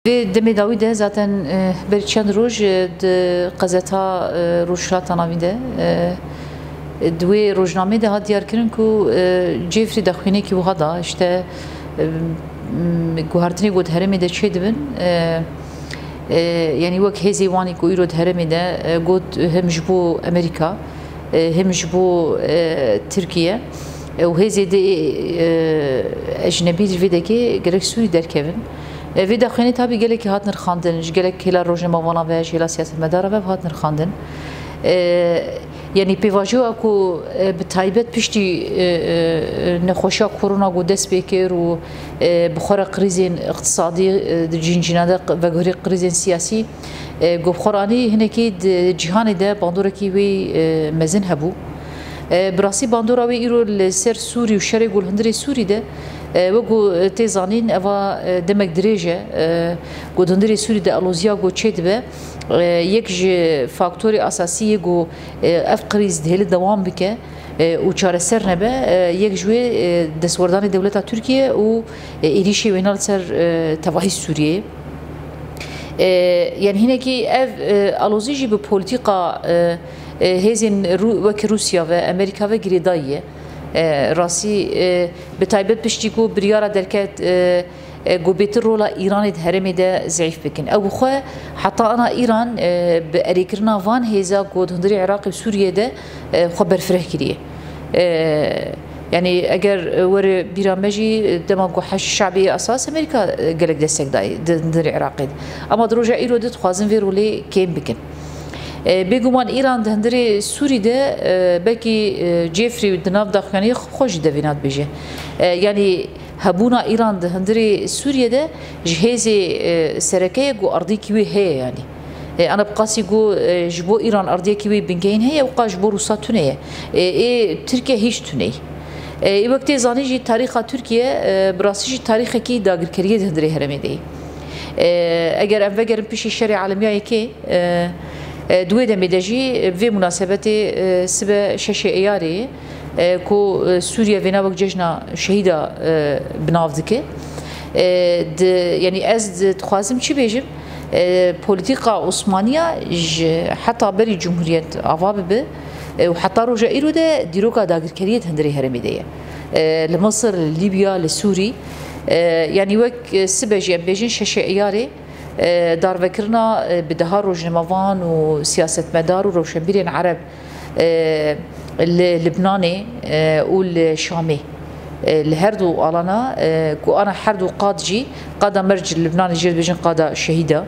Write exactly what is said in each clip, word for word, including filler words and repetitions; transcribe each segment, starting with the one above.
Vê demê dawî de zaten, e, berî çend roj, e, di qezeta, e, Rojhilata Navîn de, e, di wê rojnamê de hat diyarkirin ku, e, Jeffrey daxuyaniyekî wiha da, işte, e, m, guhertinê ku di herêmê de çêdibin, e, e, yanî wek hêzê wan ê ku îro di herêmê de, e, got him ji bo Amerîka, e, him ji bo, e, Tirkiye, e, û hêzê di, e, ecnebî ji vê dekê gerek Sûrî derkevin. E, vê daxuyanî tabî gelekî hat nirxandin, ji gelek hêla rojnamevanan ve, ji hêla siyasetmedaran ve hat nirxandin. E, yanî pêvajoya ku, e, bi taybet piştî, e, e, nexweşiya korona ku dest pê kir û, e, bi xwe re krîzên iqtisadî, e, di cîn cîna de q-, veguherî krîzên siyasî, e, ku bi xwe re anî hinekî di cîhanê de bandorekî wê, e, mezin hebû. E, bi rastî bandora wê îro li ser Sûrî û şerê ku li hundirê Sûrî de, e, wek ku tê zanîn, eva, e, demek dirêj e, e, ku di hundirê Sûrî de aloziya ku çêdibe, e, yek ji faktorê esasî yê ku, e, ev krîz dihêle dewam bike, e, û çareser nebe, e, yek ji wê, e, destwerdanê dewleta Tirkiye û, e, êrîşê wêna li ser, e, tevahî Sûriyeyê. E, yanî hinekî ev, e, alozî jî bi polîtîka, e, e, hêzên Rû-, wek Rûsya ve, Amerîka ve girêdayî ye. E, rastî, e, bi taybet piştî ku biryara derket, e, e, ku bêtir rola Îranê di herêmê de zeîf bikin. Ew bi xwe heta ana Îran, e, bi erêkirina van hêza ku di hundirê Iraqê û Sûriyê de, e, xwe berfireh kiriye. E, yanî eger, e, were bîra me jî, e, dema ku Heşd Şebî Esas Amerîka, e, gelek destek dayê di hundirê Iraqê de. Ama di roja îro de dixwazin vê rolê kêm bikin. E, bêguman Îran di hundirê Sûrî de, e, belkî, e, Jeffrey di nav daxuyaniyê xwe jî devîna dibêje. E, yanî hebûna Îran di hundirê Sûriyê de ji hêzê, e, sereke ye ku erdîkî wê heye yanî. E, ana bi qasî ku, e, ji bo Îran erdiyekî wê bingehîn heye, weka ji bo Rûsa tune ye. E, ê Tirkiye hîç tune ye. E, ê wek tê zanîn jî tarîxa Tirkiye, e, bi rastî jî tarîxekî dagirkeriyê di hundirê herêmê de ye. E, eger em vegerin piştî şerê alemîya yekê, e, e, di wê demê de jî vê munasebetê, e, sibe şeşê Eyarê, e, ku, e, Sûriye vêna wek cejna şehîda, e, bi nav dike. E, di, yanî ez di, dixwazim çi bêjim? E, polîtîka Osmaniya ji heta berî Cumhuriyet ava bibe, e, û heta roja îro de dîroka dagirkeriyê di hundirê herêmê de ye. E, li Misir, li Lîbya, li Sûrî, e, yanî wek, e, sibe jî em bêjin şeşê Eyarê, e, darvekirina, e, bi deha rojnamevan û siyasetmedar û rewşenbîrên Ereb, e, li Libnanê, e, û li Şamê, e, li her du alana, e, ku ana her du qad jî, qada merc li Libnanê jê dibêjin qada şehîda.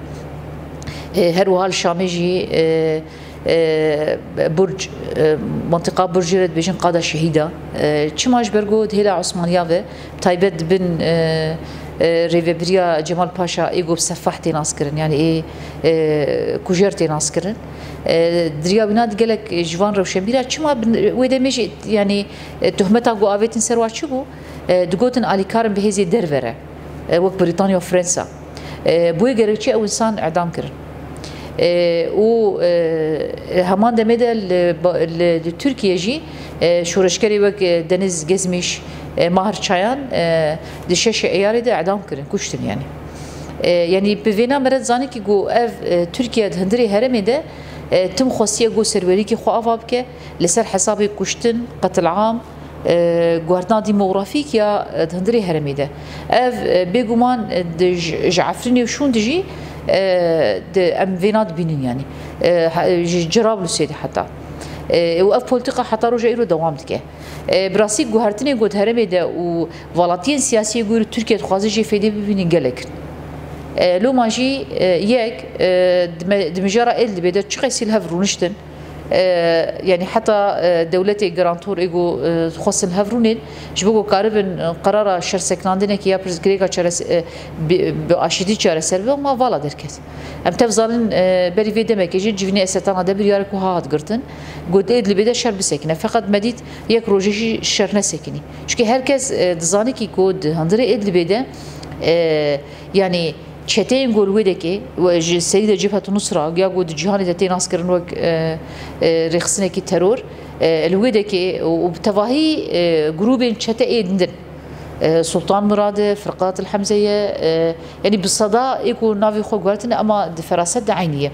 E, her wiha li Şamê jî, e, e, Burc, e, mintiqa Burcê re dibêjin qada şehîda. E, çima ji ber ku di hêla Osmaniya ve, taybet di bin, e, e, rêvebiriya Cemal Paşa ê ku bi Sefah tê naskirin, yanî ê, e, kujer tê naskirin. E, di riya wîna di gelek ji van rewşenbîra çima bin, wê demê jî, yanî, e, tohmeta ku avêtin ser wa çi bû? E, digotin alîkar in bi hêzê derve re, e, wek Brîtanya û Fransa. E, bûyê gerekçe ew însan edam kirin. E, û, e, heman demê de li ba-, li, li Tirkiye jî, e, şoreşgerê wek, e, Deniz Gezmîş, e, Mahir Çayan, e, di şeşê Eyarê de edam kirin, kuştin yanî. E, yanî bi vêna me re dizanî kî ku ev, e, Tirkiye di hundirê herêmê de, e, tim xwestiye ku serwerîkî xwe ava bike, li ser hesabê kuştin, qetilam, e, guhertina demografîk ya, e, di hundirê herêmê de. Ev, e, bêguman, e, di, ji, ji Efrînê û şûn dijî, e, di, em vêna dibînin yanî. E, he-, ji Cerablusê de heta. E, û ev polîtîka heta roja îro dewam dike. E, bi rastî guhertinên ku di herêmê de û valatiyên siyasî yê ku îro Tirkiye dixwaze jê fêdê bibînin gelek in. E, loma jî, e, yek, e, di me-, di mijara Îdlibê de çiqasî li hev rûniştin, e, yanî heta, e, dewletê garantor ê ku, e, dixwestin li hev rûnên, ji bo ku karibin, e, qerara şersekinandinekî ya pirsgirêka çares-, e, bi, bi aşîtî çareser bibe, ma vala derket. Em tev zanin, e, berî vê demekê jî civînê Esetana de biryarek wiha hat girtin, got Îdlibê de şer bisekine. Feqet me dît yek rojê jî şer nesekinî. Çunke her kes, e, dizanî kî ku di hundirê Îdlibê de, e, yanî çeteyên ku li wê dekê, we ji serî de Cebhetu Nusra, ya ku di cîhanê de tê naskirin wek, e, e, rêxistinekî teror, e, li wê dekê û, û bi tevahî, e, grûbên çete ê din. E, Sultan Murad e, Firqat el Hemze ye, e, yanî bi seda ê ku navê xwe guhertine, ema di feraset de eynî ye.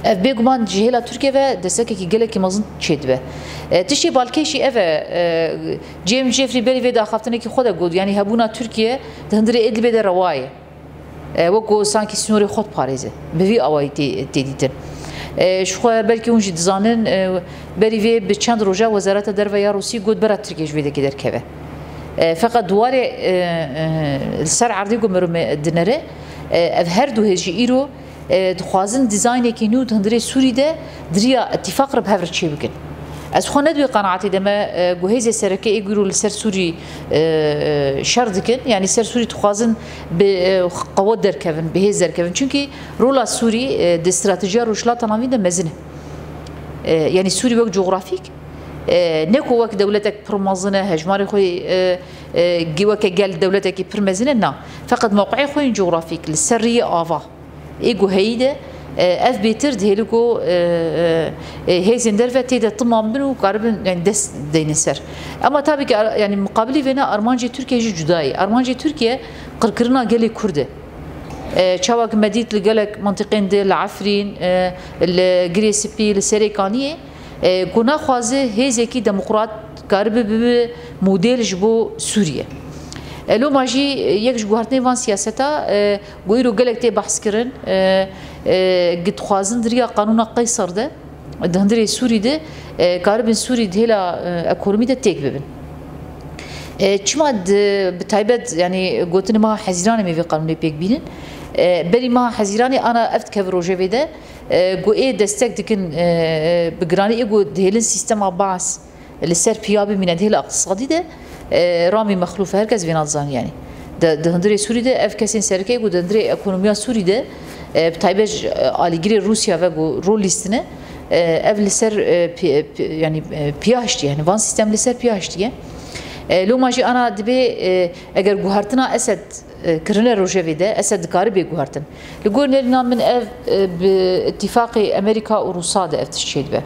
Ev bêguman ji hêla Tirkiye ve destekekî gelekî mezin çêdibe. E, tiştê balkêş jî ev e, e, James Jeffrey berî vê di axaftinekî xwe de got, yanî hebûna Tirkiye di hundirê Idlibê de rewa ye. E, wek ku sankî sînorê xwe diparêze. Bi vî awayî tê, tê dîtin. E, ji xwe belkî hûn jî dizanin, e, berî vê bi çend roja Wezareta Derve ya Rûsî got bera Tirkiye ji vê dekê derkeve. E, feqet di warê, e, e, li ser erdê ku mero me dinere, e, ev her du hêz jî îro, e, dixwazin dîzaynekî nû di hundirê Sûrî de di riya îtîfaq re bi hev re çêbikin. Ez xwe ne di wê qenaetê de me, e, ku hêzê sereke ê ku îro li ser Sûrî, e, e, şer dikin, yanî ser Sûrî dixwazin bi, e, qewet derkevin, bi hêz derkevin. Çimkî rola Sûrî, e, di stratejiya Rojhilata Navîn de mezin e. E, yanî Sûrî wek cografîk, e, ne ku wek dewletek pir mezin e, hejmarê xwe, e, e, gi-, weke gel dewletekî pir mezin e, na. Feqet mewqeyê xwe yên cografîk li ser riyê ava ê ku heyî de, e, ev bêtir dihêli ku, e, e, e, hêzên derve tê de timan bin û karibin, yani dest deynin ser. Ema tabii ki ar-, yani muqabilî vêna armancê Tirkiye jî cuda ye. Armancê Tirkiye qirkirina gelê Kurd e. E, çawa ki me dît li gelek mentiqên di, li Efrîn, e, li Girê Spî, li Serêkaniyê, e, ku naxwaze hêzekî demokrat karibe bibe model ji bo Sûriye. E, loma jî yek ji guhertinê van siyaseta, e, ku îro gelek tê behs kirin, e, e, ku dixwazin di riya qanûna Qeyser de, di hundirê Sûrî de, e, karibin Sûrî di hêla, e, ekonomî de têk bibin. E, çima di, bi taybet, yani gotinê meha Hezîranê me vê qanûnê pêk bînin. E, berî meha Hezîranê ana ev dikeve rojevê de, e, ku ê destek dikin, e, e, bi giranî ê ku dihêlin sîstema Baas li ser piya bimîne di hêla iqtisadî de, e, Ramî Mexlûf, her kes vêna dizanî yanî. Di, di hundirê Sûrî de ev kesên sereke ku di hundirê ekonomiya Sûrî de, e, bi taybet ji, e, alîgirê Rûsya ve ku rol lîstine, e, ev li ser, e, pi-, pi-, yanî, e, piya hiştiye, yanî van sîstem li ser piya hiştiye. E, loma jî ana dibê, e, eger guhertina Esed, e, kirine rojevê de, Esed dikare bê guhertin. Li gor nerîna min ev, e, bi îtîfaqê Amerîka û Rûsa de ev tişt çêdibe.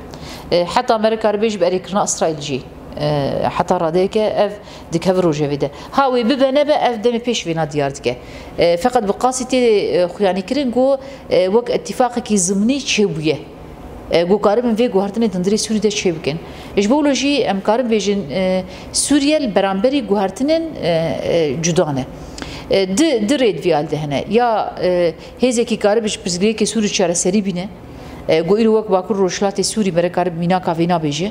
E, heta me re karibe jî bi erêkirina Îsraîl jî, e, heta radeyeke ev dikeve rojevê de. Ha wê bibe nebe ev demê pêş vêna diyar dike. E, feqet bi qasî tê, e, xuyanîkirin ku, e, wek îtîfaqekî zimnî çêbûye. E, ku karibin vê guhertinê di hundirê Sûrî de çêbikin. Ji bo wilo jî em karin bêjin, e, Sûriye li beramberî guhertinên, e, e, cuda ne. E, di, di rê di vî alî de hene. Ya, e, hêzekî karibe ji pirsgirêkê Sûrî çareserî bîne, e, ku îro wek Bakur Rojhilatê Sûrî mere karibe mînaka vêna bêje.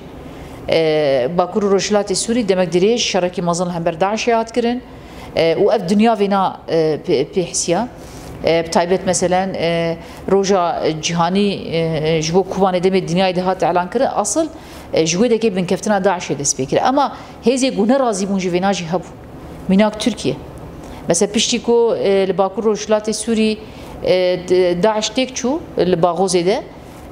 E, Bakur û Rojhilatê Sûrî demek dirêj şerekî mezin li hember DAIŞê hat kirin. E, û ev dinya vêna, e, pê, pê hisiya. E, bi taybet meselen, e, roja cîhanî, e, ji bo Kobanê demê dinyayê de hat elan kirin, asıl, e, ji wê dekê binkeftina DAIŞê dest pê kir. Ema hêzê ku nerazî bûn ji vêna jî hebû. Mînak Tirkiye. Mesela piştî ku, e, li Bakur Rojhilatê Sûrî, e, d-, DAIŞ têk çû li Baxozê de,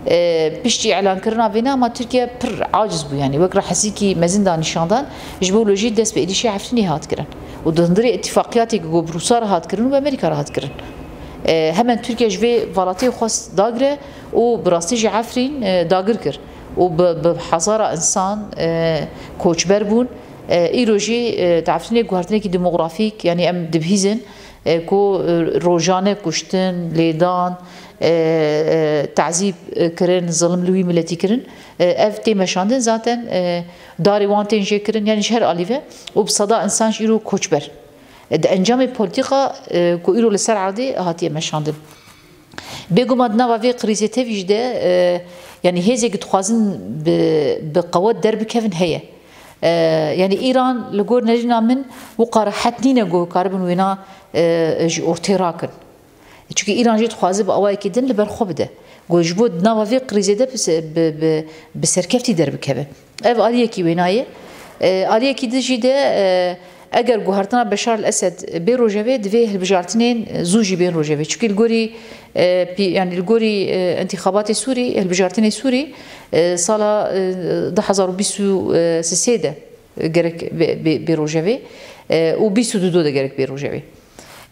e, piştî îlankirina vêna, ama Tirkiye pir aciz bû, yanî wek rehsîkî mezin da nîşandan, ji bo wilo jî dest bi êrîşê Efrînê hat kirin. Û di hundirê îtîfaqiyatê ku bi Rûsa re hat kirin û bi Amerîka re hat kirin. E, hemen Tirkiye ji vê valatiyê xwest dagire û bi rastî jî Efrîn, e, dagir kir. Û bi, bi hezara insan, e, koçber bûn. E, îro jî, e, di Efrînê guhertinekî demografîk, yanî em dibihîzin, e, ku, e, rojane kuştin, lêdan, e, e, tezîb, e, kirin, zilim li wî miletî kirin, e, ev tê meşandin zaten, e, darê wan tên jê kirin, yanî ji her alî ve û bi seda insan jî îro koçber. E, di encamê polîtîka, e, ku îro li ser erdê hatiye meşandin. Bêguman di nava vê krîzê tevî jî de, e, yanî hêzê ku dixwazin bi, bi qewet derbikevin heye. E, yanî Îran li gor nerîna min wika rehet nîne ku karibin wêna, e, ji ortê rakin. Çimkî Îran jî dixwaze bi awayekî din li ber xwe bide. Ku ji bo di nava vê krîzê de bi se-, bi, bi, bi serkeftî derbikeve. Ev aliyekî wêna ye. E, aliyekî din jî de, e, eger guhertina Beşar el-Esed bê rojevê, divê hilbijartinên zû jî bên rojevê. Çimkî li gorî, e, pî-, yanî li gorî, e, întîxabatê Sûrî, hilbijartinê Sûrî, e, sala, e, du hezar û bîst û sê de gerek bê, bê, bê rojevê, e, û bîst û du de gerek bê rojevê.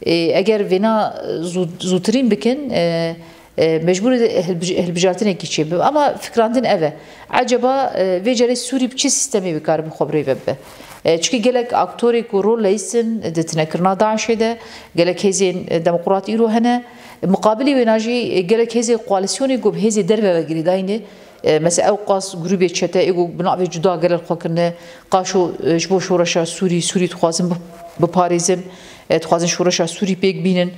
E, eger vêna zû-, zûtirîn bikin, e, e, mecbûr e hilbij-, hilbijartinekî çêbibe. Ama fikrandin ev e. Eceba, e, vê carê Sûrî bi çi sîstemê bi karibe xwe bi rê ve bibe? E, çikî gelek aktorê ku rol leyîsin di tinekirina DAIŞê de, gelek hêzên, e, demokrat îro hene. Muqabilî wêna jî, e, gelek hêzên koalîsyonê ku bi hêzê derve ve girêdayî ne. E, mesela ew qas grûbê çete ê ku bi navê cuda gelek xwe kirine, qaşo, e, ji bo şoreşa Sûrî, Sûrî dixwazin bi-, biparêzin, e, dixwazin şoreşa Sûrî pêk bînin.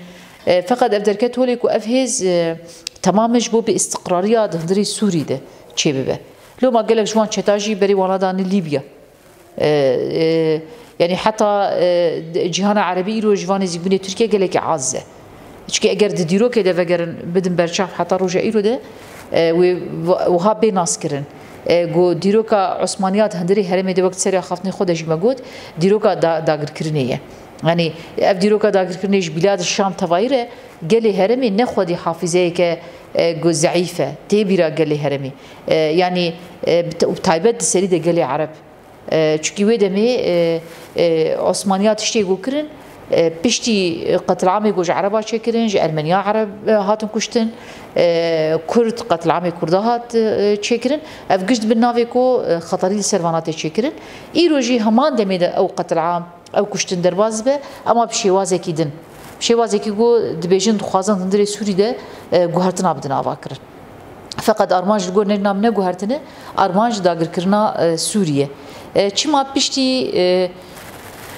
E, feqet ev derket holê ku ev hêz, e, temamê ji bo bi îstiqrariya di hundirê Sûrî de çêbibe. Loma gelek ji wan çeta jî berê wana dane Lîbya. E, e, yanî heta, e, cîhana erebî îro ji van nêzîkbûnê Tirkiye gelekî aciz e. Çikî eger di dîrokê de vegerin, bidin berçav heta roja îro de, e, wê w-, wiha bê naskirin. E, ku dîroka Osmaniya di hundirê herêmê de wek serê axaftinê xwe de jî me got, dîroka da-, dagirkirinê ye. Yanî ev dîroka dagirkirinê ji Bîlad Şam tevayî re gelê herêmê ne xwedî hafîzeyeke, e, ku zeîf e, tê bîra gelê herêmê. E, yanî, e, bi te-, bi taybet di serî de gelê Ereb. E, çikî wê demê, e, e, Osmaniya tiştê ku kirin, e, piştî qetilamê ku ji Ereba çêkirin, ji Ermeniya Ereb, e, hatin kuştin, e, Kurd, qetilamê Kurda hat, e, çêkirin. Ev gişt bin navê ku, e, xeterî li ser vana tê çêkirin. Îro jî heman demê de ew qetilam, ew kuştin derbas dibe, ema bi şêwazekî din. Bi şêwazekî ku dibêjin dixwazin hundirê Sûrî de, e, guhertina bidin avakirin. Feqet armanc li gor nerîna min ne guhertine, armanc dagirkirina, e, Sûrî ye. E, çima piştî, e,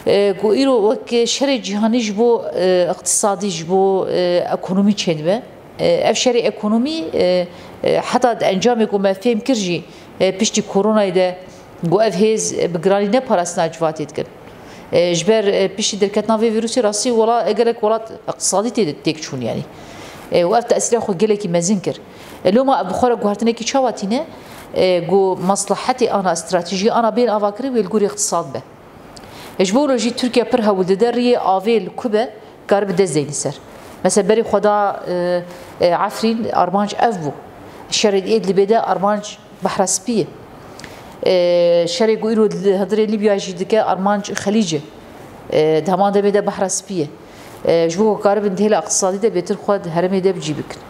e, ku îro wek şerê cîhanî ji bo, e, iqtisadî, ji bo, e, ekonomî çêdibe. E, ev şerê ekonomî, e, e, heta di encamê ku me fêm kir jî, e, piştî koronayê de ku ev hêz, e, bi giranî ne parastina civatê dikin. E, ji ber, e, piştî derketina vê vîrusê rastî wela-, gelek welat iqtisadî tê de têk çûn yanî. E, û ev tesîra xwe gelekî mezin kir. E, loma ev bi xwe re guhertinekî çawa tîne? E, ku maslahetê ana, stratejî ana bên avakirin wê li gorî iqtisad be. E, ji bo wilo jî Tirkiye pir hewl dide riyê avê li ku be, karibe dest deyne ser. Mesela berê xwe da, e, e, Efrîn, armanc ev bû. Şerê Îdlibê de armanc Behra Spî ye. E, şerê ku îro li hundirê Lîbya jî dike armanc Xelîc e. E, di heman demê de Behra Spî ye. E, ji bo ku karibin di hêla iqtisadî de bêtir xwe di herêmê de bi cî bikin.